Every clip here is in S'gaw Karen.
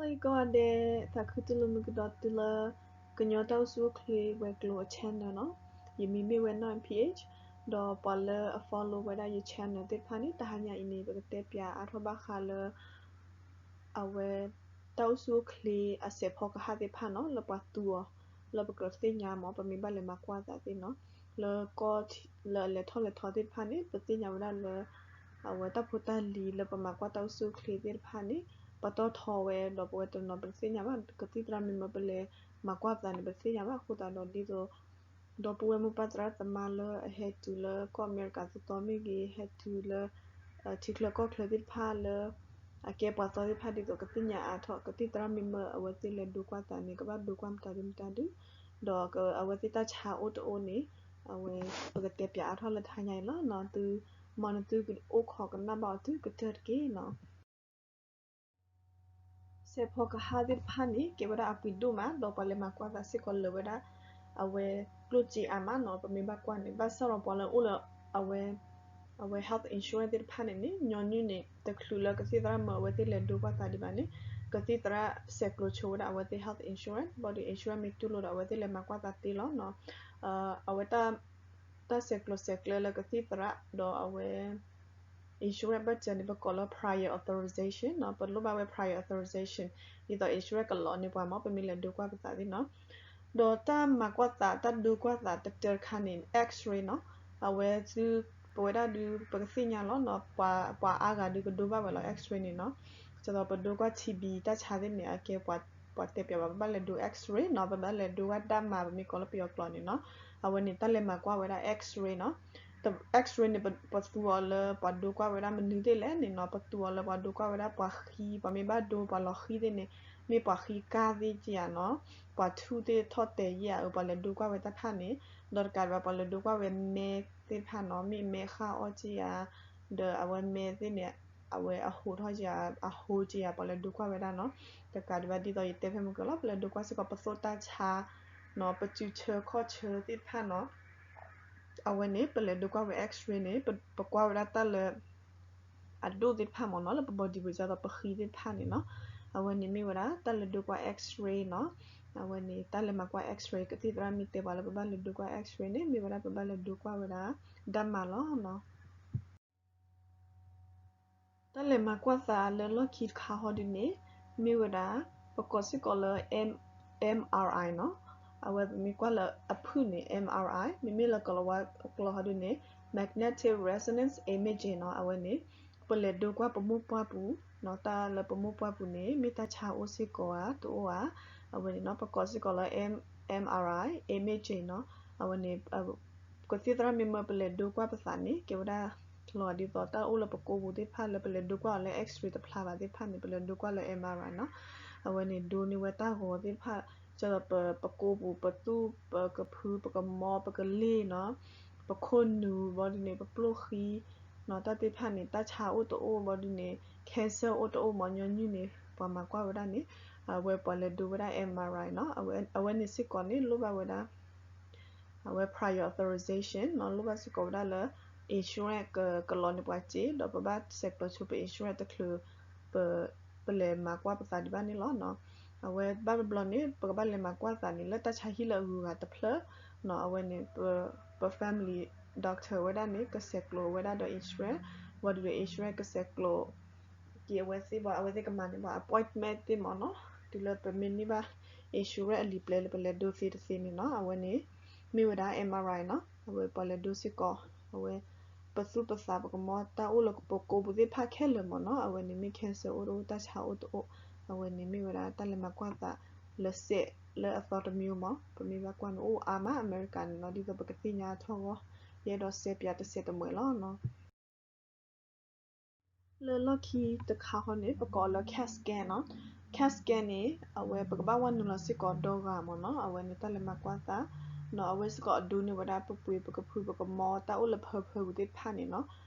အဂီၢ်ဒဲး, သးခုတူၢ်လိာ်မုာ်ကဒီးတုၤလၢ ကညီတၢ်အိၣ်ဆူၣ်အိၣ်ချ့ဝဲၤကျိၤအ channel နီၤ. ယမံၤမ့ၢ်ဝဲ နီၢ် P H, ဒီးပှၤလၢအ follow ဝဲဒၣ်ယ channel သ့ၣ်တဖၣ်န့ၣ် တဟါညါအံၤန့ၣ် ပကတဲပၠးအါထီၣ်ဘၣ်ဃးလၢ အဝဲ တၢ်အိၣ်ဆူၣ်အိၣ်ချ့အစဲးဖီကဟၣ်သ့ၣ်တဖၣ်နီၤ လၢပှၤသူအီၤ လၢပကြၢးသ့ၣ်ညါမး ပမ့ၢ်ဘၣ်လဲၤမၤကွၢ်သးသ့ၣ်နီၤ, လၢကီၢ်လၢအလဲၤထီၣ်လဲၤထီသ့ၣ်တဖၣ်န့ၣ် ပသ့ၣ်ညါဝဲဒၣ်လၢ အဝဲတၢ်ဖိတၢ်လံၤလၢပမၤကွၢ်တၢ်အိၣ်ဆူၣ်အိၣ်ချ့သ့ၣ်တဖၣ်န့ၣ် ပတီၢ်ထီဝဲ ဒီးပဝဲတနီၤပတသ့ၣ်ညါဘၣ် ကသံၣ်သရၣ်မ့ၢ်မၢပလဲၤမၤကွၢ်ပသးန့ၣ် ပတသ့ၣ်ညါဘၣ်အဃိသတးဒီးဒ်သိး ဒီပုၢ်ဝဲၢ်မိၢ်ပၢ်သရၣ်သမါလၢအဟဲတုၤလၢကီၢ်အမဲရကၤသတီမ့ၢ်ဂ့ၤ ဟဲတုၤလၢ ထံချၢကီၢ်ချၢသ့ၣ်တဖၣ်လၢ အကဲပှၤသီသ့ၣ်တဖၣ်ဒ်သိးကသ့ၣ်ညါအါထီၣ် ကသံၣ်သရၣ်မ့ၢ်မၢအဝဲသ့ၣ်လဲၤဒိကွၢ်သးန့ၣ် ကဘၣ်ဒိကွၢ်မတၤဒုမတၤဒု ဒီးအဝဲသ့ၣ်တၢ်ဆါအိၣ်တအိၣ်န့ၣ် အဝဲ ပကတဲပၠးအါထီၣ်လၢတဟါညါအံၤလီၤနီၤ. သု မ်နသုကအိၣ်ခိးကနၣ်ဘၣ်အီၤသုကတၢၢ်တက့ၢ်နီၤ. စဲးဖီကဟၣ်သ့ၣ်တဖၣ်န့ၣ် ကဲဝဲဒၣ်အပှ့ၤဒိၣ်မး ဒီးပှၤလဲၤမၤကွၢ်သးစ့ၢ်ကီးလၢာ်ဝဲဒၣ် အဝဲကျိၣ်စ့အါမးနီၤ ပမ့ၢ်ဘၣ်ကွၢ်န့ၣ် ဘၣ်ဆၣ်ဒီးပှၤလၢအိၣ်လၢ အဝဲ အဝဲ health insurance သ့ၣ်တဖၣ်န့ၣ်န့ၣ် ညီနုၢ်န့ၣ် တချုးလၢကသံၣ်သရၣ်မၢအဝဲသ့ၣ်လဲၤဒိကွၢ်သးဒံးဘၣ်န့ၣ် ကသံၣ်သရၣ်ဆဲးကျိးဆိဝဲဒၣ်အဝဲသ့ၣ် health insurance ဘၣ်ဒီး insurance မ့ၢ်တူၢ်လိာ်ဒီးအဝဲသ့ၣ်လဲၤမၤကွၢ်သးသ့လီၤနီၤ. အဝဲ တၢ်ဆဲးကျိးဆဲးကျၢလၢကသံၣ်သရၣ်ဒီးအဝဲ insurance ဘၣ်စၢၤန့ၣ် ပကိးလၢ prior authorization နီၤ ပလိၣ်ဘၣ်ဝဲ prior authorization ဒ်သိး insurance ကလီန့ၢ်ပှၤမး ပမ့ၢ်လဲၤဒိကွၢ်ပသးသ့ၣ်နီၤ. ဒီးတၢ်မၤကွၢ်သး တၢ်ဒိကွၢ်သးတတၢတခါန့ၣ် X-ray နီၤ အဝဲသု ပဝဲဒၣ်ဒု ပကသ့ၣ်ညါလီၤနီၤ ပှၤအါဂၤဒုကဒိဘၣ်ဝဲလီၤ X-ray န့ၣ်နီၤ. ဒ်သိးပဒိကွၢ် T B တၢ်ဆါသ့ၣ်န့ၣ် အကဲပှၤတဲပၠးဘၣ် ပဘၣ်လဲၤဒိ X-ray နီၤ ပဘၣ်လဲၤဒိကွၢ်ဒၣ်မၤ ပမ့ၢ်ကိးလၢပယီၤကျိာ်န့ၣ်နီၤ. အဝဲန့ၣ် တၢ်လဲၤမၤကွၢ်ဝဲဒၣ် X-ray နီၤ. X-ray န့ၣ် ပသူအီၤလၢပှၤဒိကွၢ်ဝဲဒၣ်မနုၤသ့ၣ်လဲၣ်န့ၣ်နီၤ ပသူအီၤလၢပှၤဒိကွၢ်ဝဲဒၣ်ပှၤဃံ ပှၤမ့ၢ်ဘၣ်ဒိပှၤလီၤဃံသ့ၣ်န့ၣ် မ့ၢ်ပှၤဃံကါသ့ၣ်ကယၤနီၤ ပှၤထူသ့ၣ်ထီၣ်တဲာ်ယဲၢ်ဧါ ပှၤလဲၤဒိကွၢ်ဝဲတၢ်တဖၣ်န့ၣ် ဒီးတကးဒံးဘၣ် ပှၤလဲၤဒိကွၢ်ဝဲမဲသ့ၣ်တဖၣ်နီၤ မ့ၢ်မဲဃၣ်အီၣ်ကယၤ ဒီးအဝဲမဲသ့ၣ်န့ၣ် အဝဲအဟိးထီၣ်ကယၤ အဟိကယၤ ပှၤလဲၤဒိကွၢ်ဝဲဒၣ်နီၤ. တကးဒံးဘၣ်ဒ်သိးယတဲဖဲမုၢ်ကလီၤ ပလဲၤဒိကွၢ်စ့ၢ်ကီးပသိၣ်တၢ်ဆါနီၤ ပစုဆၢခီၣ်ဆၢသ့ၣ်တဖၣ်နီၤ အဝဲန့ၣ် ပလဲၤဒိကွၢ်ဝဲ X-ray န့ၣ် ပကွၢ်ဝဲဒၣ်တၢ်လၢ အဒိၣ်သ့ၣ်တဖၣ်မ့ၢ်နီၤ လၢပ body ပူၤ ဒ်သိးပဃံသ့ၣ်တဖၣ်န့ၣ်နီၤ. အဝဲန့ၣ်မ့ၢ်ဝဲဒၣ် တၢ်လဲၤဒိကွၢ် X-ray နီၤ. အဝဲန့ၣ် တၢ်လဲၤမၤကွၢ် X-ray ကသံၣ်သရၣ်မ့ၢ်တဲပှၤလၢပဘၣ်လဲၤဒိကွၢ် X-ray န့ၣ် မ့ၢ်ဝဲဒၣ်ပဘၣ်လဲၤဒိကွၢ်ဝဲဒၣ် ဒၣ်မၤလီၤနီၤ. တၢ်လဲၤမၤကွၢ်သးလၢလီၢ်ခံတခါဟီဒုန့ၣ် မ့ၢ်ဝဲဒၣ် ပကိးစ့ၢ်ကီးလၢ M- MRI နီၤ. အဝဲပမ့ၢ်ကွၢ်လၢအဖုၣ်န့ၣ် MRI မ့မ့ၢ်လၢကလၤဝါကျိာ်ဟီဒုန့ၣ် magnetic resonance imaging နီၤ. အဝဲန့ၣ် ပလဲၤဒိကွၢ်ပမိၢ်ပှၢ်ပူၤနီၤ တၢ်လၢပမိၢ်ပှၢ်ပူၤန့ၣ် မ့ၢ်တၢ်ဆါအိၣ်စ့ၢ်ကီးဧါ တအိၣ်ဧါ. အဝဲန့ၣ်နီၤ ပကိးစ့ၢ်ကီးလၢ M- MRI imaging နီၤ. အဝဲန့ၣ် ကသံၣ်သရၣ်မ့မၢပလဲၤဒိကွၢ်ပသးန့ၣ် ကဲဝဲဒၣ်လီၤဒ်သိးတၢ်အိၣ်လၢပကိာ်ပူၤသ့ၣ်တဖၣ်လၢပလဲၤဒိကွၢ်အီၤလၢ X-ray တဖျါဘၣ်သ့ၣ်တဖၣ်န့ၣ် ပလဲၤဒိကွၢ်လၢ MRI နီၤ. အဝဲန့ၣ်ဒိန့ၢ်ဝဲတၢ်ဂီၤသ့ၣ်တဖၣ် ဒ်သိးပ- ပကိာ်ပူၤ ပသူၣ် ပကဖု ပကမီ ပကလ့ၢ်နီၤ ပခိၣ်နူာ်ဘီဒုန့ၣ် ပပျိၢ်ဃံနီၤ တၢ်သ့ၣ်တဖၣ်န့ၣ် တၢ်ဆါအိၣ်တအိၣ်ဘီဒုန့ၣ် cancer အိၣ်တအိၣ်မ့ၢ်ညီနုၢ်န့ၣ် ပှၤမၤကွၢ်ဝဲဒၣ်န့ၣ် အဝဲပှၤလဲၤဒိဝဲဒၣ် MRI နီၤ. အဝဲန့ၣ်စ့ၢ်ကီးန့ၣ် လိၣ်ဘၣ်ဝဲဒၣ် အဝဲ prior authorization နီၤ လိၣ်ဘၣ်စ့ၢ်ကီးဝဲဒၣ်လၢ insurance က- ကလီန့ၢ်ပှၤစ့ ဒီးပဘၣ်ဆဲးကျိးဆိပ insurance တချုး ပ- ပလဲၤမၤကွၢ်ပသးဒံးဘၣ်န့ၣ်လီၤနီၤ. အဝဲဘၣ်တဘျီန့ၣ် ပကဘၣ်လဲၤမၤကွၢ်သးန့ၣ် လၢတၢ်ဆါဟံၣ်လၢအဂုၤအဂၤတဖျၢၣ်နီၤ အဝဲန့ၣ် ပ- ပ family doctor ဝဲဒၣ်န့ၣ် ကဆဲးကျိးဝဲဒၣ်ဒီး insurance ဘၣ်ဒီး insurance ကဆဲးကျိး က့ၤအဝဲသ့ၣ်ဘၣ် အဝဲသ့ၣ်ကမၤန့ၢ်ပှၤ appointment သ့ၣ်မးနီၤ တုၤလၢပမ့ၢ်န့ၢ်ဘၣ် insurance အလံာ်ပျဲလၢပလဲၤဒိသ့တသ့န့ၣ်နီၤ အဝဲန့ၣ် မ့ၢ်ဝဲဒၣ် MRI နီၤ အဝဲပှၤလဲၤဒိစ့ၢ်ကီး အဝဲ ပသူၣ်ပသးပကမီတၢ်အိၣ်လၢပကိာ်ပူၤသ့ၣ်တဖၣ်ခဲလၢာ်မးနီၤ အဝဲန့ၣ်မ့ၢ် cancer အိၣ်တအိၣ် တၢ်ဆါအိၣ်တအိၣ် အဝဲန့ၣ်မ့ၢ်ဝဲဒၣ်တၢ်လဲၤမၤကွၢ်သးလၢစဲးလၢအသီတမံၤမး ပမ့ၢ်ဘၣ်ကွၢ်န့ၣ်အိၣ်အါမး အမဲရကၤန့ၣ်နီၤ ဒ်သိးပကသ့ၣ်ညါထီၣ်ဂီၢ် ယအဲၣ်ဒိးစဲးပၠးတစဲးတမှဲၤလီၤနီၤ လၢလီၢ်ခံတခါဃီန့ၣ် ပကိးအီၤလၢ CAT scan နီၤ CAT scan န့ၣ် အဝဲပကဘၣ်ဝဲနုာ်လီၤစ့ၢ်ကီးဒီဂၤမးနီၤ အဝဲန့ၣ်တၢ်လဲၤမၤကွၢ်သးနီၤ အဝဲစ့ၢ်ကီးအဒိန့ၢ်ဝဲဒၣ်ပပှ့ၤပကဖုပကမီတၢ်အိၣ်လၢဖၢဖၢပူၤသ့ၣ်တဖၣ်န့ၣ်နီၤ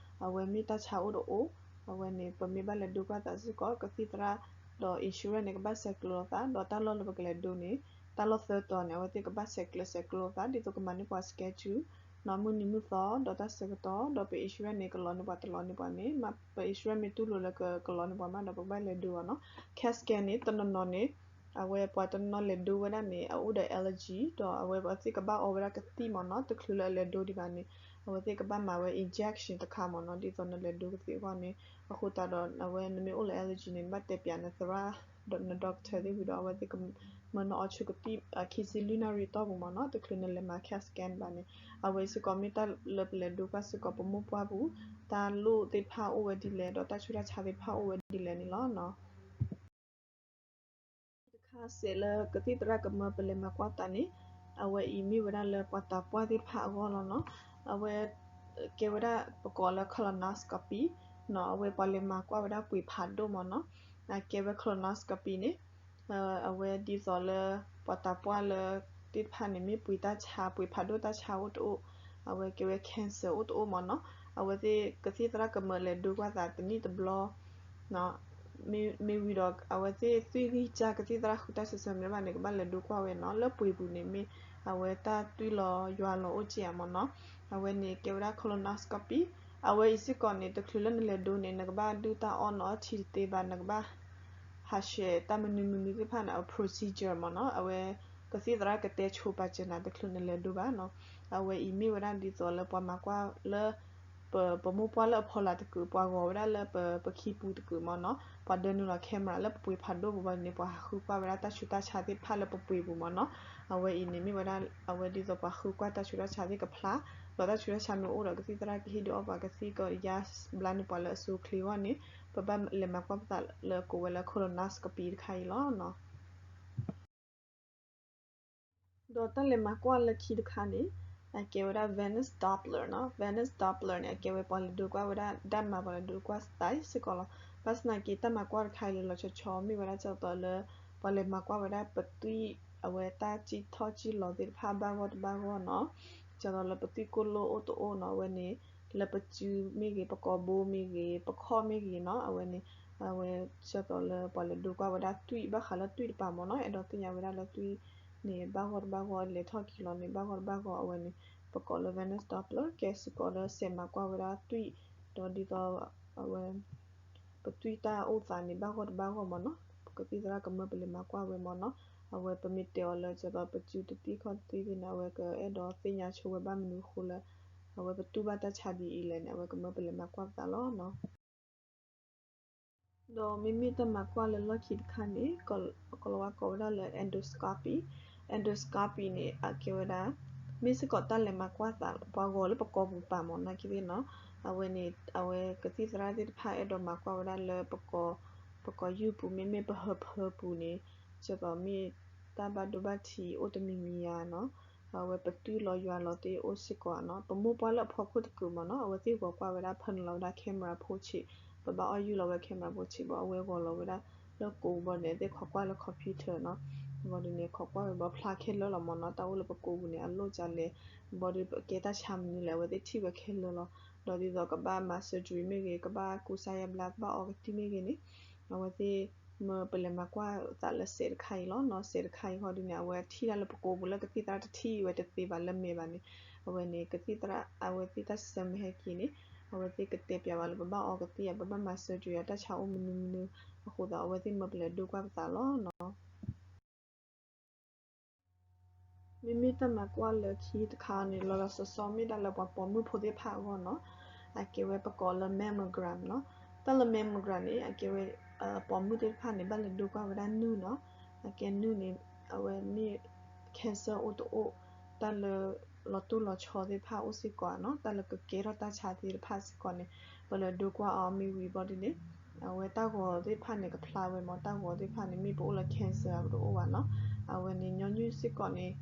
အဝဲမ့ၢ်တၢ်ဆါအိၣ်တအိၣ် အဝဲန့ၣ် ပမ့ၢ်ဘၣ်လဲၤဒိကွၢ်သးစ့ၢ်ကီး ကသံၣ်သရၣ်ဒီး insurance န့ၣ် ကဘၣ်ဆဲးကျိးလိာ်သး ဒီးတၢ်လီၢ်လၢပကလဲၤဒိန့ၣ် တၢ်လီၢ်သၢတီၤန့ၣ် အဝဲသ့ၣ်ကဘၣ်ဆဲးကျိးဆဲးကျိးလိာ်သး ဒ်သိးကမၤန့ၢ်ပှၤ schedule မုၢ်နံၤမုၢ်သီ ဒီးတၢ်ဆၢကတီၢ် ဒီးပ insurance န့ၣ် ကလီၤန့ၢ်ပှၤတလီၤန့ၢ်ပှၤန့ၣ် ပ insurance မ့ၢ်တူၢ်လိာ်လၢကလီၤန့ၢ်ပှၤမးဒီး ပကဘၣ်လဲၤဒိအီၤနီၤ. CAT scan န့ၣ် တနီၤနီၤန့ၣ် အဝဲပှၤတနီၤလဲၤဒိဝဲဒၣ်န့ၣ် အအိၣ်ဒီး allergy ဒီးအဝဲသ့ၣ်ကဘၣ်အီဝဲဒၣ်ကသံၣ်မ့ၢ်နီၤ, တချုးလၢအလဲၤဒိဒံးဘၣ်န့ၣ် အဝဲသ့ၣ်ကဘၣ်မၤဝဲ injection တခါမ့ၢ်နီၤ, ဒ်သိးနလဲၤဒိကသံၣ်အဂီၢ်န့ၣ်. အဃိသတးဒီး အဝဲနမ့ၢ်အိၣ်လၢ allergy န့ၣ် နဘၣ်တဲပၠးနသရၣ် ဒီးန doctor သ့ၣ်ဝံၤဒီး အဝဲသ့ၣ်ကမၢနအီဆူကသံၣ် ခံဆံလွံၢ်နၣ်ရံၣ်အတီၢ်ပူၤမ့ၢ်နီၤ, တချုးနလဲၤမၤ CAT scan ဘၣ်န့ၣ်. အဝဲစ့ၢ်ကီးမ့ၢ်တၢ်လၢပလဲၤဒိကွၢ်စ့ၢ်ကီးပမိၢ်ပှၢ်ပူၤ တၢ်လိၣ်သ့ၣ်တဖၣ်အိၣ်ဝဲဒ်လဲၣ် ဒီးတၢ်ဆူးတၢ်ဆါသ့ၣ်တဖၣ်အိၣ်ဝဲဒ်လဲၣ်န့ၣ်လီၤ. တခါစဲးလၢကသံၣ်သရၣ်ကမၢပလဲၤမၤကွၢ်သးန့ၣ် အဝဲအံၤမ့ၢ်ဝဲဒၣ်လၢပှၤသးပှၢ်သ့ၣ်တဖၣ်အဂီၢ်လီၤနီၤ. အဝဲကဲဝဲဒၣ်ပကိးလၢ colonoscopy နီၤ, အဝဲပှၤလဲၤမၤကွၢ်ဝဲဒၣ်ပှ့ၤဖးဒိၣ်မ့ၢ်နီၤ. အကဲဝဲ colonoscopy န့ၣ် အဝဲဒ်သိးလၢ ပှၤသးပှၢ်လၢသ့ၣ်တဖၣ်န့ၣ် မ့ၢ်ပှ့ၤတၢ်ဆါ ပှ့ၤဖးဒိၣ်တၢ်ဆါအိၣ်တအိၣ်, အဝဲကဲဝဲ cancer အိၣ်တအိၣ်မ့ၢ်နီၤ. အဝဲသ့ၣ်ကသံၣ်သရၣ်ကမၢလဲၤဒိကွၢ်သးတနံၣ်တဘျီ မ့ၢ်ဝံၤဒီး အဝဲသ့ၣ်သွံၣ်ဂံၢ်စၢ်ကသံၣ်သရၣ်ဃုတၢ်ဆၢဆၢမ့ၢ်ဘၣ်န့ၣ် ကဘၣ်လဲၤဒိကွၢ်ဝဲနီၤ. လၢပှ့ၤပူၤန့ၣ်မ့ၢ် အဝဲတၢ်သွံၣ်လီၤယွၤလီၤအိၣ်က့ဧါမ့ၢ်နီၤ. အဝဲန့ၣ်ကဲဝဲဒၣ် colonoscopy. အဝဲအံၤစ့ၢ်ကီးန့ၣ် တချုးလၢနလဲၤဒိန့ၣ် နကဘၣ်ဒုၣ်တၢ်အီၣ်နီၤအီထံတသ့ဘၣ်, နကဘၣ် ဟးဆှဲးတၢ်မနုၤမနုၤသ့ၣ်တဖၣ်န့ၣ် အ procedure မ့ၢ်နီၤ. အဝဲကသံၣ်သရၣ်ကတဲဆိပာ်စၢၤနၤ တချုးနလဲၤဒိဘၣ်နီၤ. အဝဲအံၤမ့ၢ်ဝဲဒၣ်ဒ်သိးလၢပှၤမၤကွၢ်လၢ ပ ပမိၢ်ပှၢ်လၢအဖီလာ်တကုာ် ပှၤဂီၤဝဲဒၣ်လၢပ ပခံပူၤတကုာ်မ့ၢ်နီၤ, ပှၤဒၢနုာ်လီၤ camera လၢပပှ့ၤဖးဒိၣ်ပူၤဘၣ်န့ၣ် ပှၤဟးဃုကွၢ်ဝဲဒၣ်တၢ်ဆူးတၢ်ဆါသ့ၣ်တဖၣ်လၢပပှ့ၤပူၤမ့ၢ်နီၤ. အဝဲအံၤန့ၣ်မ့ၢ်ဝဲဒၣ် အဝဲဒ်သိးပှၤဃုကွၢ်တၢ်ဆူးတၢ်ဆါသ့ၣ်ကဖျါ, ဒီးတၢ်ဆူးတၢ်ဆါမ့ၢ်အိၣ်ဒီးကသံၣ်သရၣ်ကဟ့ၣ်ဒုးအီၣ်ပှၤ ကသံၣ်ကယါဘျါန့ၢ်ပှၤလၢအစိၤချ့အဂီၢ်န့ၣ် ပဘၣ်လဲၤမၤကွၢ်ပသးလၢကိးဝဲလၢ colonoscopy တခါအံၤလီၤ. ဒီးတၢ်လဲၤမၤကွၢ်လၢခံတခါန့ၣ် အကဲဝဲဒၣ် Venous Doppler နီၤ. Venous Doppler န့ၣ် အကဲဝဲပှၤလဲၤဒိကွၢ်ဝဲဒၣ် ဒၣ်မၤပှၤလဲၤဒိကွၢ်သးစ့ၢ်ကီးလီၤ. ဘၣ်ဆၣ်သနာ်က့ တၢ်မၤကွၢ်တခါအံၤလၢလီၤဆီဆီ မ့ၢ်ဝဲဒၣ်ဒ်သိးလၢ ပှၤလဲၤမၤကွၢ်ဝဲဒၣ်ပသွံၣ် အဝဲတၢ်စံၣ်ထီၣ်စံၣ်လီၤသ့ၣ်တဖၣ်ဘၣ်ဂီၢ်တဘၣ်ဂီၢ်နီၤ. ဒ်သိးလၢပသွံၣ်ကိၣ်လိၣ်အိၣ်တအိၣ်နီၤ, အဝဲန့ၣ် လၢပစုမ့ၢ်ဂ့ၤ, ပကိာ်ဘိမ့ၢ်ဂ့ၤ, ပခီၣ်မ့ၢ်ဂ့ၤနီၤ, အဝဲန့ၣ် အဝဲဒ်သိးလၢပှၤလဲၤဒိကွၢ်ဝဲဒၣ်သွံၣ် ဘၣ်ဃးလၢသွံၣ်တပၤမ့ၢ်နီၤ, အဲၣ်ဒိးသ့ၣ်ညါဝဲဒၣ်လၢသွံၣ်န့ၣ် ဘၣ်ဂီၢ်တဘၣ်ဂီၢ် လဲၤထီၣ်က့ၤလီၤန့ၣ် ဘၣ်ဂီၢ်တဘၣ်ဂီၢ် အဝဲန့ၣ် ပကိးလၢ Venous Doppler ကဲစ့ၢ်ကီးလၢစဲးမၤကွၢ်ဝဲဒၣ်သွံၣ်, ဒီးဒ်သိး အဝဲ ပသွံၣ်တၢ်အိၣ်သးန့ၣ် ဘၣ်ဂီၢ်တဘၣ်ဂီၢ်မ့ၢ်နီၤ, ပကသံၣ်သရၣ်ကမၢပလဲၤမၤကွၢ်ဝဲမ့ၢ်နီၤ, အဝဲပမ့ၢ်တဲအီၤလၢဒ်သိးပစုတသံၣ်ခီၣ်တသံၣ်သ့ၣ်န့ၣ် အဝဲကအဲၣ်ဒိးသ့ၣ်ညါဆိဝဲဘၣ်မနုၤအဃိလၢ အဝဲပတူၢ်ဘၣ်တၢ်ဆါဒ်အံၤလဲၣ်န့ၣ် အဝဲကမၢပလဲၤမၤကွၢ်ပသးလီၤနီၤ. ဒီးမ့မ့ၢ်တၢ်မၤကွၢ်လၢလီၢ်ခံတခါန့ၣ် ကီၢ်လၤဝါကိးဝဲဒၣ်လၢ endoscopy. Endoscopy န့ၣ် အကဲဝဲဒၣ် မ့ၢ်စ့ၢ်ကီးတၢ်လဲၤမၤကွၢ်သး ပှၤဂီၤလၢပကိာ်ပူၤပာ်မ့ၢ်နီၤက့သ့ၣ်နီၤ, အဝဲန့ၣ် အဝဲကသံၣ်သရၣ်သ့ၣ်တဖၣ်အဲၣ်ဒိးမၤကွၢ်ဝဲဒၣ်လၢပကိာ်, ပကိာ်ယူၢ်ပူၤ မ့မ့ၢ်ပဟၢဖၢပူၤန့ၣ် ဒ်သိးမ့ၢ်တၢ်ဘၣ်ဒိဘၣ်ထံးအိၣ်တမံၤမံၤဧါနီၤ, အဝဲပသွံၣ်လီၤယွၤလီၤသ့ၣ်အိၣ်စ့ၢ်ကီးနီၤ, ပမိၢ်ပှၢ်လၢအဖီခိၣ်တကုာ်မ့ၢ်နီၤ, အဝဲသ့ၣ်ဂီၤကွၢ်ဝဲဒၣ် ဖၢနုာ်လီၤဝဲဒၣ် camera ဖိဆံး, ပဘၣ်အီၣ်ယူၢ်လီၤဝဲ camera ဖိဆံးဘၣ်, အဝဲဂီၤလီၤဝဲဒၣ်လၢကိာ်ပူၤဘၣ်ဒီးန့ၣ် အဝဲသ့ၣ်ခိးကွၢ်လၢ computer နီၤ, ဘၣ်ဒီးန့ၣ် ခိးကွၢ်ဝဲဘၣ်ဖျါခဲလၢာ်လီၤမ့ၢ်နီၤ, တၢ်အိၣ်လၢပကိာ်ပူၤန့ၣ် အလိၣ်ကလဲၣ်, ဘၣ်ဒီးပကဲတၢ်ဆါမနုၤလဲၣ် အဝဲသ့ၣ်ထံၣ်ဝဲခဲလၢာ်လီၤ. ဒီးဒ်သိးကဘၣ်မၤ surgery မ့ၢ်ဂ့ၤ, ကဘၣ်ကူစါယါဘျါ, ကဘၣ်အီကသံၣ်မ့ၢ်ဂ့ၤန့ၣ် အဝဲသ့ၣ် မၢပလဲၤမၤကွၢ်သးလၢစဲးတခါအံၤလီၤနီၤ, စဲးတခါအံၤဃီဒ်န့ၣ် အဝဲထံၣ်ဒၣ်လၢပကိာ်ပူၤလၢကသံၣ်သရၣ်တထံၣ်ဝဲတသ့ဘၣ်လၢမဲာ်ဘၣ်န့ၣ်, အဝဲန့ၣ် ကသံၣ်သရၣ် အဝဲသ့ၣ်တၢ်စံးဆၢမ့ၢ်ဟဲက့ၤန့ၣ် အဝဲသ့ၣ်ကတဲပၠးဝဲလၢပဘၣ်အီကသံၣ်ဧါ, ပဘၣ်မၤ surgery ဧါ, တၢ်ဆါအိၣ်မနုၤမနုၤ, အဃိသတး အဝဲသ့ၣ်မၢပလဲၤဒိကွၢ်ပသးလီၤနီၤ. မ့မ့ၢ်တၢ်မၤကွၢ်လၢခံတခါန့ၣ် လီၤလီၤဆီဆီမ့ၢ်ဒၣ်လၢပှၤပိာ်မုၣ်ဖိသ့ၣ်တဖၣ်အဂီၢ်နီၤ, အကဲဝဲပကိးလၢ mammogram နီၤ. တၢ်လၢ mammogram န့ၣ် အကဲဝဲ ပိာ်မုၣ်သ့ၣ်တဖၣ်န့ၣ် ဘၣ်လဲၤဒိကွၢ်ဝဲဒၣ်နုၢ်နီၤ, အကဲနုၢ်န့ၣ် အဝဲမ့ၢ် cancer အိၣ်တအိၣ်, တၢ်လၢလီၤတိၢ်လီၤဆီသ့ၣ်တဖၣ်အိၣ်စ့ၢ်ကီးနီၤ, တၢ်လၢကကဲထီၣ်တၢ်ဆါသ့ၣ်တဖၣ်စ့ၢ်ကီးန့ၣ် ပလဲၤဒိကွၢ်အီၤမ့ၢ်ဝံၤဘၣ်ဒ်န့ၣ် အဝဲတၢ်ဂီၤသ့ၣ်တဖၣ်န့ၣ် ကဖျါဝဲမ့ၢ်, တၢ်ဂီၤသ့ၣ်တဖၣ်န့ၣ် မ့ၢ်ပအိၣ်လၢ cancer ပတအိၣ်ဘၣ်နီၤ. အဝဲန့ၣ် ညီနုၢ်စ့ၢ်ကီးန့ၣ်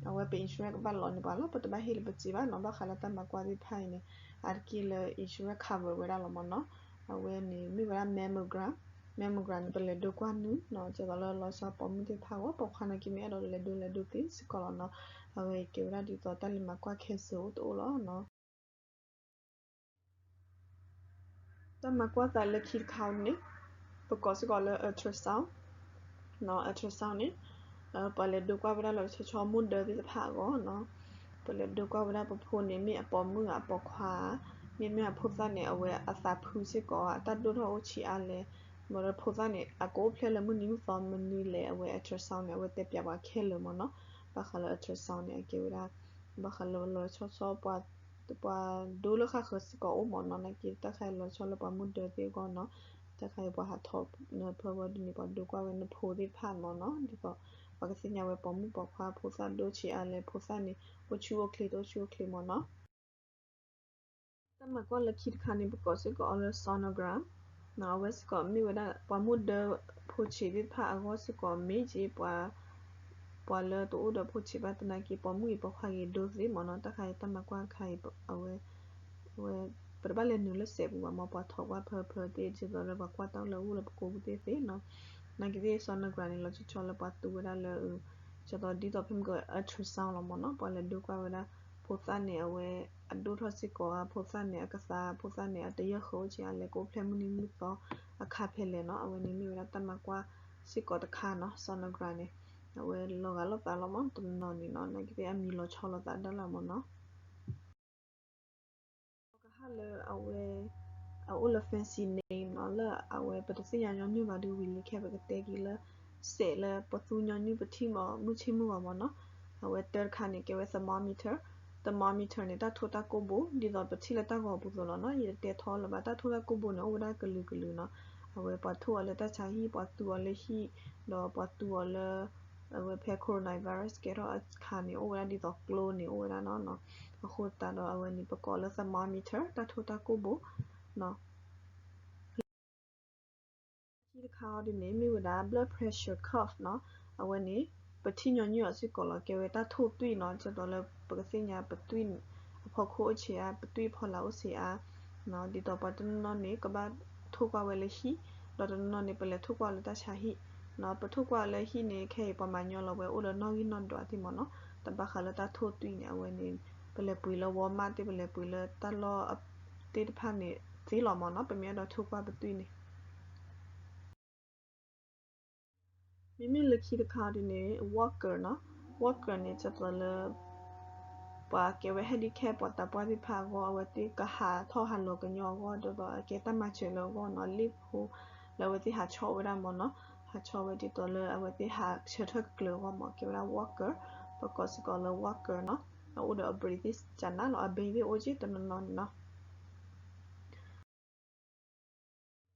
အဝဲပ insurance ကဘၣ်လီၤန့ၢ်ပှၤလီၤ, ပတဘၣ်ဟ့ၣ်လၢပစံးဘၣ်နီၤ, ဘၣ်ဃးလၢတၢ်မၤကွၢ်သ့ၣ်တဖၣ်အံၤန့ၣ် အါတက့ၢ်လၢ insurance cover ဝဲဒၣ်လီၤမ့ၢ်နီၤ. အဝဲန့ၣ်မ့ၢ်ဝဲဒၣ် mammogram, mammogram န့ၣ် ပလဲၤဒိကွၢ်နုၢ်နီၤ, ဒ်သိးလၢလီၤဆီပိာ်မုၣ်သ့ၣ်တဖၣ်အဂီၢ်, ပိာ်ခွါနာ်က့မ့ၢ်အဲၣ်ဒိးလဲၤဒိလဲၤဒိသ့စ့ၢ်ကီးလီၤနီၤ. အဝဲကဲဝဲဒၣ်ဒ်သိးတၢ်လဲၤမၤကွၢ် cancer အိၣ်တအိၣ်လီၤနီၤ. တၢ်မၤကွၢ်သးလၢခံတခါန့ၣ် ပကိးစ့ၢ်ကီးလၢ ultrasound နီၤ, ultrasound န့ၣ် ပှၤလဲၤဒိကွၢ်ဝဲဒၣ်လီၤဆီဆီမိၢ်ဒၢသ့ၣ်တဖၣ်အဂီၢ်နီၤ. ပလဲၤဒိကွၢ်ဝဲဒၣ်ပဖိန့ၣ် မ့ၢ်အပိာ်မုၣ်ဧါ အပိာ်ခွါဧါ, မ့မ့ၢ်အဖိသၣ်န့ၣ် အဝဲအသးဖုစ့ၢ်ကီးဧါ, အတၢ်ဒိၣ်ထီၣ်အိၣ်ဆံးအါလဲၣ်, မ့ၢ်ဒီးဖိသၣ်န့ၣ် အကအိၣ်ဖျဲၣ်လၢမုၢ်နံၤမုၢ်သီမနုၤလဲၣ်, အဝဲ ultrasound န့ၣ် အဝဲတဲပၠးပှၤခဲလၢာ်မ့ၢ်နီၤ. ဘၣ်ဃးလၢ ultrasound န့ၣ် အကဲဝဲဒၣ် ဘၣ်ဃးလၢလီၤဆီဆီ ပှၤ ပှၤဒိလၢဃၣ်ဃၢၤစ့ၢ်ကီးအိၣ်မ့ၢ်နီၤ, နာ်က့တၢ်ခါအံၤလီၤဆီလၢပှၤမုၢ်ဒၢသ့ၣ်အဂီၢ်နီၤ, တၢ်ခါအံၤပှၤဟးထီၣ်နၢဖၢဝဲဒ်န့ၣ် ပှၤဒိကွၢ်ဝဲနဖိသ့ၣ်တဖၣ်မ့ၢ်နီၤ, ဒ်သိး ပှၤကသ့ၣ်ညါဝဲပိာ်မုၣ်ပိာ်ခွါ ဖိသၣ်ဒိဆံးအါလဲၣ်, ဖိသၣ်န့ၣ် အိၣ်ဆူၣ်အိၣ်ချ့တအိၣ်ဆူၣ်အိၣ်ချ့မ့ၢ်နီၤ. တၢ်မၤကွၢ်လၢခံတခါန့ၣ် ပကိးစ့ၢ်ကီးအီၤလၢ sonogram နီၤ, အဝဲစ့ၢ်ကီးမ့ၢ်ဝဲဒၣ် ပှၤမုၢ်ဒၢဖိဆံးသ့ၣ်တဖၣ်အဂီၢ်စ့ၢ်ကီး မ့ၢ်က့ၤ ပှၤလၢတအိၣ်ဒီးဖိဆံးဘၣ်သနာ်က့ ပိာ်မုၣ်ဂ့ၤပိာ်ခွါဂ့ၤဒိသ့မ့ၢ်နီၤ, တၢ်ခါအံၤတၢ်မၤကွၢ်တခါအံၤ အဝဲ အဝဲ ပတဘၣ်လဲၤနုာ်လၢစဲးပူၤဘၣ်မ့ၢ် ပှၤထိးကွၢ်ဖၢဖၢသ့ၣ် ဒ်သိးလၢပှၤကွၢ်တၢ်လၢအအိၣ်လၢပကိာ်ပူၤသ့ၣ်သ့ၣ်နီၤ, နာ်က့သ့ၣ် sonogram န့ၣ် လီၤဆီဆီလၢပှၤသူဝဲဒၣ်လၢ ဒ်သိးဒ်သိးဖဲမ့ၢ်က ultrasound လီၤမ့ၢ်နီၤ, ပှၤလဲၤဒိကွၢ်ဝဲဒၣ် ဖိသၣ်န့ၣ် အဝဲအဒိၣ်ထီၣ်စ့ၢ်ကီးဧါ, ဖိသၣ်န့ၣ် အကသါ ဖိသၣ်န့ၣ် အတယၢၢ်ဃၢၤအိၣ်ဆံးအါလဲၣ်, ကအိၣ်ဖျဲၣ်မုၢ်နံၤမုၢ်သီအခါဖဲလဲၣ်နီၤ, အဝဲန့ၣ်မ့ၢ်ဝဲဒၣ်တၢ်မၤကွၢ်စ့ၢ်ကီးတခါနီၤ, sonogram န့ၣ် အဝဲလီၤဂာ်လိာ်သးလီၤမ့ၢ် တနီၤနီၤန့ၣ်နီၤ, နာ်က့သ့ၣ်အမံၤလီၤဆီလိာ်သးဒၣ်လၢမ့ၢ်နီၤ ကဟၣ်လၢအဝဲ အအိၣ်လၢ fancy name နီၤ, လၢအဝဲပတသ့ၣ်ညါညီနုၢ်ဘၣ်ဒီး ဝံၤလံခဲ ပကတဲက့ၤလၢ စဲးလၢပသူညီနုၢ်ပထံၣ်မ့ၢ်မုၢ်ဆ့ၣ်မုၢ်ဂီၤမ့ၢ်နီၤ, အဝဲတၢတခါန့ၣ် ကဲဝဲ thermometer, thermometer န့ၣ် တၢ်ထိၣ်တၢ်ကိၢ်ဘိ ဒ်သိးပထံၣ်လၢတၢ်ဂီၤပူၤသိးလီၤနီၤ, ယတတဲထီလၢၤဘၣ်, တၢ်ထိၣ်တၢ်ကိၢ်ဘိန့ၣ် အိၣ်ဝဲဒၣ်ကလုာ်ကလုာ်နီၤ, အဝဲပှၤထိၣ်အီၤလၢတၢ်ဆါဟံၣ်, ပှၤသူအီၤလၢဟံၣ်, ဒီးပှၤသူအီၤလၢ အဝဲဖဲ coronavirus ကဲထီၣ်အခါန့ၣ် အိၣ်ဝဲဒၣ်ဒ်သိးကျိန့ၣ် အိၣ်ဝဲဒၣ်နီၤ, အဃိသတးဒီးအဝဲန့ၣ် ပကိးလၢ thermometer တၢ်ထိၣ်တၢ်ကိၢ်ဘိ ခံတခါအီၤဒ်န့ၣ် မ့ၢ်ဝဲဒၣ် blood pressure cuff နီၤ, အဝဲန့ၣ် ပထံၣ်ညီနုၢ်အီၤစ့ၢ်ကီးလီၤ, ကဲဝဲတၢ်ထိၣ်သွံၣ်နီၤ, ဒ်သိးလၢပကသ့ၣ်ညါပသွံၣ်အဖီခိၣ်အိၣ်ဆံးအါ, ပသွံၣ်အဖီလာ်အိၣ်ဆံးအါ, ဒ်သိးပှၤတနီၤနီၤန့ၣ် ကဘၣ်ထိၣ်ကွၢ်ဝဲလၢဟံၣ်, ဒီးတနီၤနီၤန့ၣ် ပလဲၤထိၣ်ကွၢ်လၢတၢ်ဆါဟံၣ်, ပထိၣ်ကွၢ်လၢဟံၣ်န့ၣ် ခဲအံၤပှၤမၤညီလီၤဝဲအိၣ်ဒီးနီၣ်ဂံၢ်နီၣ်ဒွးသ့ၣ်မ့ၢ်နီၤ, တဘၣ်ဃးလၢတၢ်ထိၣ်သွံၣ်န့ၣ် အဝဲန့ၣ် ပလဲၤပှ့ၤလၢ Walmart သ့ၣ် ပလဲၤပှ့ၤလၢတၢ်လီၢ်သ့ၣ်တဖၣ်န့ၣ်သ့လီၤမ့ၢ်နီၤ, ပမ့ၢ်အဲၣ်ဒိးထိၣ်ကွၢ်ပသွံၣ်န့ၣ် မ့မ့ၢ်လၢခံတခါအီၤဒ်န့ၣ် walker နီၤ, walker န့ၣ် ဒ်သိးလၢ ပှၤကဲဝဲ handicap ပှၤသးပှၢ်သ့ၣ်တဖၣ်အဂီၢ် အဝဲသ့ၣ်ကဟးထီၣ်ဟးလီၤကညီအဂီၢ် ဒ်သိးအကဲတၢ်မၤစၢၤလၢအဂီၢ်နီၤ, လ့ၣ်ဖိလၢအဝဲသ့ၣ်ဟးဆီၣ်ဝဲဒၣ်မ့ၢ်နီၤ, ဟးဆီၣ်ဝဲဒ်သိးလၢအဝဲသ့ၣ်ဟးဆၢထၢၣ်ကကျၢၤအဂီၢ်မ့ၢ် ကဲဝဲဒၣ် walker, ပကိးစ့ၢ်ကီးလၢ walker နီၤ, အအိၣ်ဒီးအဘြံးသ့ၣ်ကနၣ်လီၤ, အဘ့သ့ၣ်အိၣ်က့တနီၤနီၤန့ၣ်နီၤ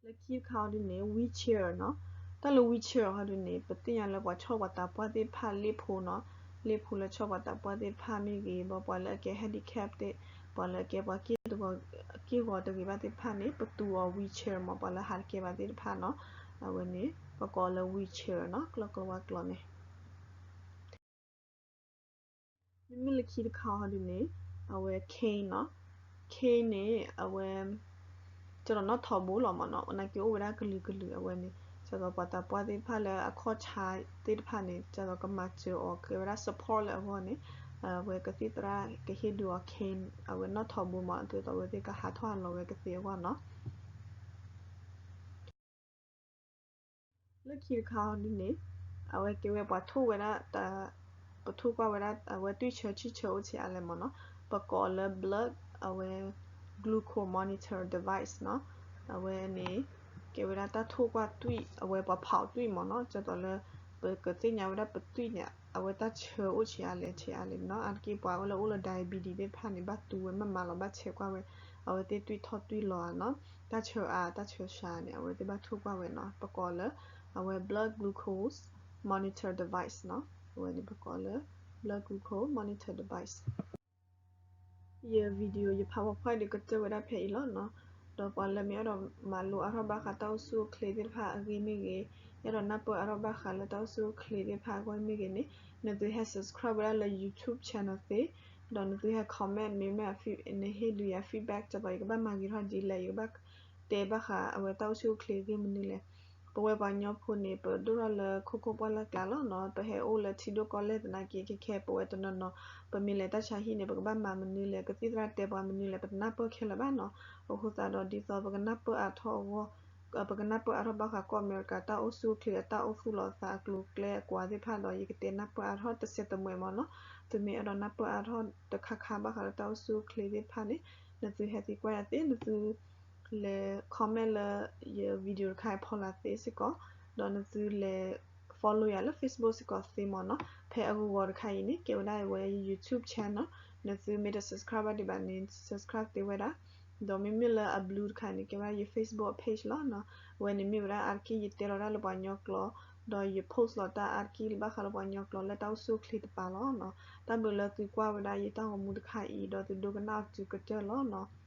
လၢခံတခါအီၤဒ်န့ၣ် wheelchair နီၤ, တၢ်လၢ wheelchair အီၤဒ်န့ၣ် ပသ့ၣ်ညါလၢပှၤဆီၣ်ပှၤသးပှၢ်သ့ၣ်တဖၣ်လ့ၣ်ဖိနီၤ, လ့ၣ်ဖိလၢဆီၣ်ပှၤသးပှၢ်သ့ၣ်တဖၣ်မ့ၢ်ဂ့ၤ, ဘၣ်ပှၤလၢအကဲ handicap သ့ၣ်, ပှၤလၢအကဲပှၤက့ၢ်ဂီၤတဂ့ၤဘၣ်သ့ၣ်တဖၣ်န့ၣ် ပသူအီၤ wheelchair မ့ၢ် ပှၤလၢဟးတကဲဘၣ်သ့ၣ်တဖၣ်နီၤ, အဝဲန့ၣ် ပကိးလၢ wheelchair နီၤ, ကျီကျီဝါကျီန့ၣ် မ့မ့ၢ်လၢခံတခါအီၤဒ်န့ၣ် အဝဲ cane နီၤ, cane န့ၣ် အဝဲ ကဲဒီးနီၣ်ထိးဘိလီၤမ့ၢ်နီၤ, နာ်က့အိၣ်ဝဲဒၣ်ကလုာ်ကလုာ်အဝဲန့ၣ် ကဲဒီးပှၤသးပှၢ်သ့ၣ်တဖၣ်လၢအခီၣ်ဆါသ့ၣ်တဖၣ်န့ၣ် ကဲဒီးကမၤစၢၤအီၤ ကဲဝဲဒၣ် support လၢအဂီၢ်န့ၣ် အဝဲကသံၣ်သရၣ်ကဟ့ၣ်ဒုးအီၤ cane အဝဲနီၣ်ထိးဘိမ့ၢ် ဒ်သိးအဝဲသ့ၣ်ကဟးထီၣ်ဟးလီၤဝဲကသ့အဂီၢ်နီၤ. လၢခံတခါအီၤဒ်န့ၣ် အဝဲကဲဝဲပှၤထိၣ်ဝဲဒၣ် ပထိၣ်ကွၢ်ဝဲဒၣ် အဝဲသွံၣ်ဆၢဆံၣ်ဆၢအိၣ်ဆံးအါလဲၣ်မ့ၢ်နီၤ, ပကိးအီၤလၢ blood အဝဲ glucose monitor device နီၤ, အဝဲန့ၣ် ကဲဝဲဒၣ်တၢ်ထိၣ်ကွၢ်သွံၣ် အဝဲပှၤဖးအီၤသွံၣ်မ့ၢ်နီၤ, ကဲသိးလၢ ပကသ့ၣ်ညါဝဲဒၣ်ပသွံၣ်န့ၣ် အဝဲတၢ်ဆၢအိၣ်ဆံးအါလဲၣ်ဆံးအါလဲၣ်နီၤ, အါတက့ၢ်ပှၤလၢအိၣ်လၢ diabetes သ့ၣ်တဖၣ်န့ၣ် ဘၣ်သူဝဲမးမးလီၤ ဘၣ်ဆဲးကွၢ်ဝဲ အဝဲသ့ၣ်သွံၣ်ထီၣ်သွံၣ်လီၤဧါနီၤ, တၢ်ဆၢအါတၢ်ဆၢစှၤန့ၣ် အဝဲသ့ၣ်ဘၣ်ထိၣ်ကွၢ်ဝဲနီၤ, ပကိးလၢ အဝဲ blood glucose monitor device နီၤ, အဝဲန့ၣ်ပကိးလၢ blood glucose monitor device ယ video ယ PowerPoint ဒီးကတၢၢ်ဝဲဒၣ်ဖဲအံၤလီၤနီၤ, ဒီးပှၤလၢမ့ၢ်အဲၣ်ဒိးမၤလိအါထီၣ်ဘၣ်ဃးတၢ်အိၣ်ဆူၣ်အိၣ်ချ့သ့ၣ်တဖၣ်အဂ့ၢ်မ့ၢ်ဂ့ၤ, အဲၣ်ဒိးနၢ်ပၢၢ်အါထီၣ်ဘၣ်ဃးလၢတၢ်အိၣ်ဆူၣ်အိၣ်ချ့သ့ၣ်တဖၣ်အဂီၢ်မ့ၢ်ဂ့ၤန့ၣ်, နသုဟဲ subscribe ဝဲဒၣ်လၢ YouTube channel သ့, ဒီးနသုဟဲ comment မ့မ့ၢ် နဟ့ၣ်ဒုးယၤ feedback ကဲသိး ယကဘၣ်မၤဂ့ၤထီၣ်ဒ်လဲၣ်, ယကဘၣ်တဲဘၣ်ဃးအဝဲတၢ်အိၣ်ဆူၣ်အိၣ်ချ့အဂ့ၢ်မနုၤလဲၣ်. ပဝဲပှၤကညီဖိန့ၣ် ပဒိၣ်ထီၣ်လၢခိခိၣ်ပှၢ်လၢ်ကျါလီၤနီၤ, ပဟဲအိၣ်လၢထံဒိၣ်ကီၢ်လဲၢ်သနာ်က့ ခဲခဲ ပဝဲတနီၤနီၤ ပမ့ၢ်လဲၤတၢ်ဆါဟံၣ်န့ၣ် ပကဘၣ်မၤမနုၤလဲၣ်, ကသံၣ်သရၣ်တဲပှၤမနုၤလဲၣ်, ပတနၢ်ပၢၢ်ခဲလၢာ်ဘၣ်နီၤ. အဃိသတးဒီးဒ်သိးပကနၢ်ပၢၢ်အါထီၣ်အဂီၢ်, ပကနၢ်ပၢၢ်အါထီၣ်ဘၣ်ဃးကီၢ်အမဲရကၤ တၢ်အိၣ်ဆူၣ်အိၣ်ချ့ အတၢ်အိၣ်သူၣ်လီၤသး အကျိၤအကျဲအကွၢ်သ့ၣ်တဖၣ်ဒီး ယကတဲနၢ်ပၢၢ်အါထီၣ်တစဲးတမှဲၤမ့ၢ်နီၤ. သုမ့ၢ်အဲၣ်ဒိးနၢ်ပၢၢ်အါထီၣ်တခါခါဘၣ်ဃးလၢတၢ်အိၣ်ဆူၣ်အိၣ်ချ့သ့ၣ်တဖၣ်န့ၣ် နသုဟဲသံကွၢ်ယၤသ့, နသုလဲၤ comment လၢယ video တခါအံၤဖီလာ်သ့စ့ၢ်ကီး, ဒီးနသုလဲၤ follow ယၤလၢ Facebook စ့ၢ်ကီးသ့မ့ၢ်နီၤ. ဖဲအဂီၤဂီၤတခါအံၤန့ၣ် ကဲဝဲဒၣ်ဝဲ YouTube channel, နသုမ့ၢ်တ subscribe ဘၣ်ဒံးဘၣ်န့ၣ် subscribe သ့ဝဲဒၣ်, ဒီးမ့မ့ၢ်လၢအ blue တခါန့ၣ် ကဲဝဲဒၣ်ယ Facebook page လီၤနီၤ. အဝဲန့ၣ်မ့ၢ်ဝဲဒၣ်အါတက့ၢ်ယတဲလီၤတၢ်လၢပှၤကညီကျိာ်, ဒီးယ post လီၤတၢ်အါတက့ၢ်လၢဘၣ်ဃးလၢပှၤကညီကျိာ်လၢတၢ်အိၣ်ဆူၣ်အိၣ်ချ့တပၤလီၤ. တၢ်ဘျုးလၢသုကွၢ်ဝဲဒၣ်ယတၢ်ဂီၤမူတခါအံၤ ဒီးသုဒိကနၣ်အီၤတုၤကတၢၢ်လီၤနီၤ.